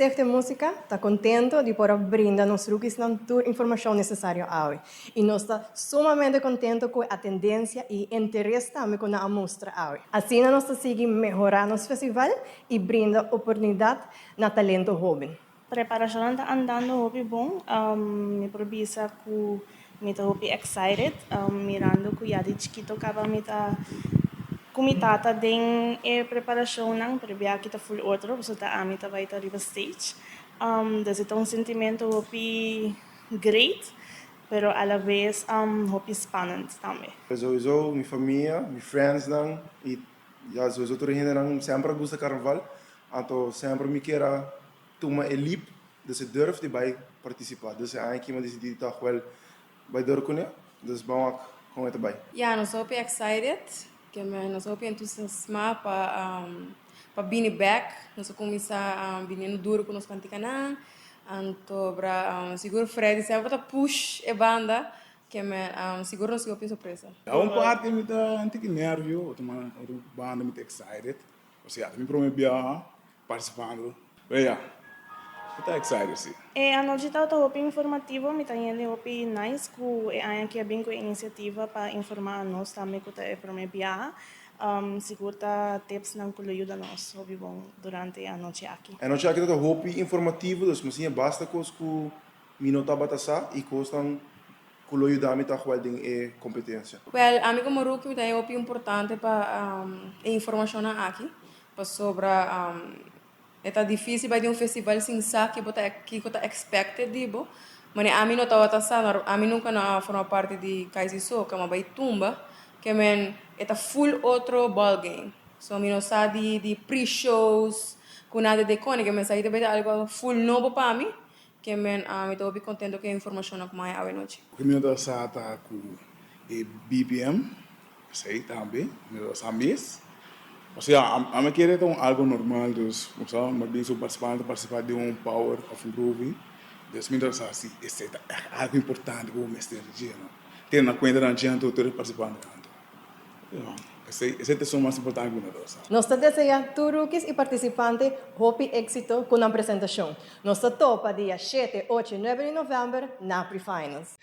Stichting Musica ta contento di por a brinda nos rookiesnan tur informacion necesario awe. Y nos ta sumamente contento cu e atendencia y interes tambe cu nan a mustra awe. Asina nos ta sigui mehora nos festival y brinda oportunidad na talento hoben. Preparacionnan ta andando hopi bon. Mi por bisa cu mi ta hopi excited, mirando cu ya di chikito caba mi ta cu mi tata den e preparacionnan, pero bia aki ta full otro pasobra ta ami ta bay ta riba stage. Dus e ta un sentimento hopi great, pero a la vez hopi spannend tambe. Sowieso mi famia, mi friendsnan y ya sowieso tur e hendenan semper a gusta carnaval, anto semper mi kier a tuma e leap, dus e durf di bai participa. Dus e aña aki mi a dicidi toch wel bai door cune, dus ban wak con e ta bai. Ya, nos hopi excited, ke men nos hopi entusiasma pa pa bini bek. Nos a cuminsa biniendo duro cu nos canticanan, anto bra sigur Freddy semper ta push e banda, ke men sigur nos tin hopi sorpresa. Na un parti mi ta un tiki nervio, otro banda mi ta excited, osea ta mi prome biaha participando. Pero ya, mi ta excited si. E anochi tabata hopi informativo, mi ta hende hopi nice cu e aña aki a bin cu e iniciativa pa informa anos tambe cu ta e prome biaha. Sigur ta tipsnan cu lo yuda nos hopi bon durante e anochi aki. E anochi aki tabata hopi informativo, dus mi siña basta cos cu mi no tabata sa y cosnan cu lo yuda mi toch wel den e competencia. Wel, ami como rookie mi ta haya hopi importante pa e informacionnan aki, Pasobra e ta difícil bai den un festival sin sa ki bo ta kiko ta expected di bo. Manera ami no tabata sa, ami nunca no a forma parti di Kaizi Soca, ma bai tumba, ke men e ta full otro ball game. So mi no sa di di pre-shows ku nada de kone, ke men sa ta bai ta algo full nobo pa mi, ke men mi ta hopi contento ku e informashonnan ku mi a haña awe nochi. Loke mi no ta sa ta ku e BPM Esey tambe, mi ta sa mes. Osea, ami kere ta un algo normal, dus bo sa, mi a bin su participante ta participa den un power of un groovy, dus mi ta sa si esey ta echt algo importante cu bo mester dje, no. Tene na cuenta nan dje anto tur e participantenan anto. Ya, esey, esey ta esun mas importante cu mi ta sa. Nos ta desea tur rookies y participante hopi exito cu nan presentacion. Nos ta topa dia shete, ocho y nuebe di november na Pre-Finals.